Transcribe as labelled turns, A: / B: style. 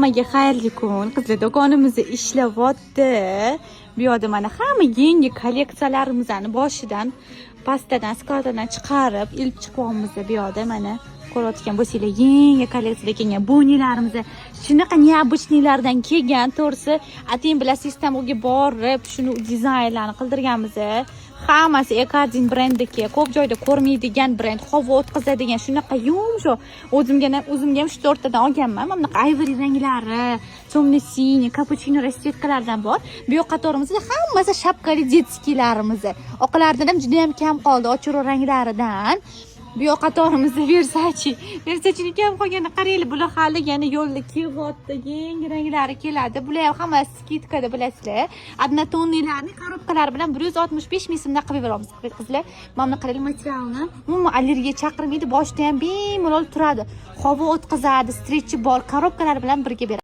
A: Hammaga xayrli kun. Qizlar, do'konimiz ishlayapti. Bu yoqda mana hamma yangi kolleksiyalarimizni boshidan, pastadan, skladidan chiqarib, ilib chiqyapmiz. Bu yoqda mana ko'rayotgan bo'lsanglar, yangi kolleksiyada kelgan bonilarimiz shunaqa необычный lardan kelgan. To'g'risi, atayin bilasiz, Istanbulga borib, shuni dizaynlarni qildirganmiz. Hammasi Ekardin brendiki, ko'p joyda ko'rmaydigan brend, havo o'tkazadigan shunaqa yumshoq. O'zimga ham shu to'rttadan olganman. Mana bunaqa ivory ranglari, темно синий, капучино расцветка lardan bor. Bu yoq qatorimizda hammasi shapkali детский larimiz. Oqlardan ham juda ham kam qoldi, ochiqroq ranglaridan. Bu yoq qatorimizda Versace. Versacheni kam qolgani qaranglar, bular hali yana yo'lda kelyapti, yangi ranglari keladi. Bular ham hammasi скидка da, bilasizlar. Однотонный larni korobkalari bilan 165 ming so'mdan qilib beramiz, qizlar. Mana buni qaranglar materialni. Umuman allergiya chaqirmaydi, boshda ham bemalol turadi. Havo o'tkazadi, stretchi bor, korobkalari bilan birga beradi.